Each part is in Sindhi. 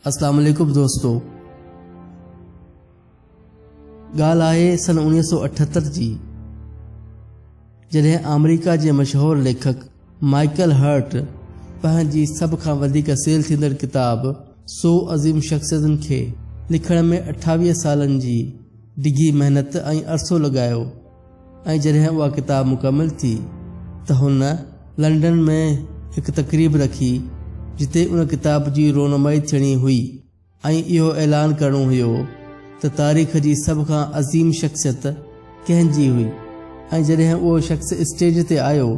اسلام عليڪم دوستو ڳالهه آهي سن 1978 جي جڏهن آمريڪا جي مشهور ليکڪ مائيڪل هرٽ پنهنجي سڀ کان وڌيڪ سيل ٿيندڙ ڪتاب سو عظيم شخصيتن کي لکڻ ۾ 28 سالن جي ڊگهي محنت ۽ عرصو لڳايو ۽ جڏهن اها ڪتاب مڪمل ٿي ته هن لنڊن ۾ هڪ تقريب رکي جتي ان ڪتاب جي رونمائي ٿيڻي هئي ۽ اهو اعلان ڪرڻو هيو ته تاريخ جي سڀ کان عظيم شخصيت ڪنهن جي هئي ۽ جڏهن اهو شخص اسٽيج تي آيو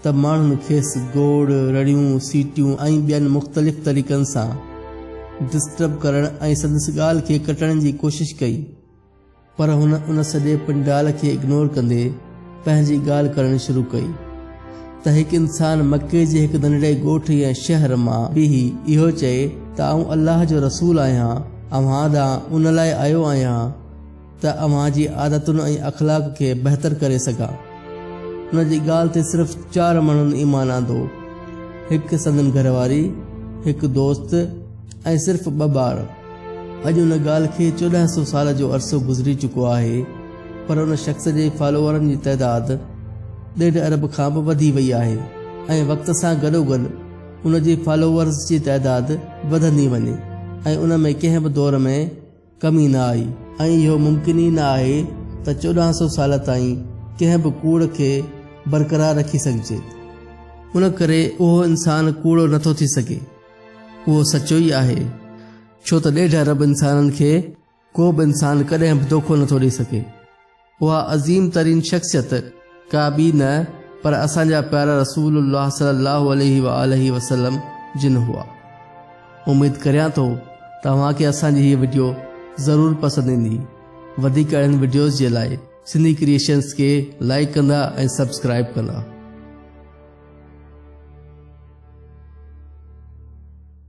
ته ماڻهن کيس گوڙ، رڙيون، سيٽيون ۽ ٻين مختلف طريقن سان ڊسٽرب ڪرڻ ۽ سندس ڳالهه کي ڪٽڻ جي ڪوشش ڪئي. پر هن ان سڄي پنڊال کي اگنور ڪندي پنهنجي ڳالهه ڪرڻ شروع ڪئي ته هڪ انسان مڪي جي هڪ ننڍڙي ڳوٺ يا شهر مان بيهي اهو چئي ته آئون الله جو رسول آهيان اوهان ڏانهن ان لاء آيو آهيان ته اوهان جي عادتن ۽ اخلاق کي بهتر ڪري سگهان. ان جي ڳالهه تي صرف چار ماڻهن ايمان آندو، هڪ سندن گهرواري، هڪ دوست ۽ صرف ٻه ٻار. اڄ ان ڳالهه کي 1400 سال جو عرصو گذري چڪو آهي پر ان شخص جي فالوورن جي تعداد ڏيڍ ارب کان به وڌي وئي آهي ۽ وقت سان گڏوگڏ ان جي فالوورز جي تعداد وڌندي وڃي ۽ ان ۾ ڪنهن به دور ۾ ڪمي نه آئي ۽ اهو ممڪن ئي نه آهي ته 1400 سال تائين ڪنهن به ڪوڙ کي برقرار رکي سگهجي. ان ڪري اهو انسان ڪوڙو نٿو ٿي سگهي. اهو سچو ئي آهي، ڇو ته ڏيڍ ارب انسانن کي ڪو به انسان ڪڏهن به دوکو نٿو ڏئي سگهي. اها عظيم ترين شخصيت ڪا ٻي نه پر اسان جا پيارا رسول الله صلي الله عليه واٰله وسلم جن هئا. اميد ڪريان ٿو ته اوهان کي اسان جي هيء وڊيو ضرور پسند ايندي. وڌيڪ اهڙن وڊيوز جي لاء سنڌي ڪريئيشنز کي لائيڪ ڪندا ۽ سبسڪرائيب ڪندا.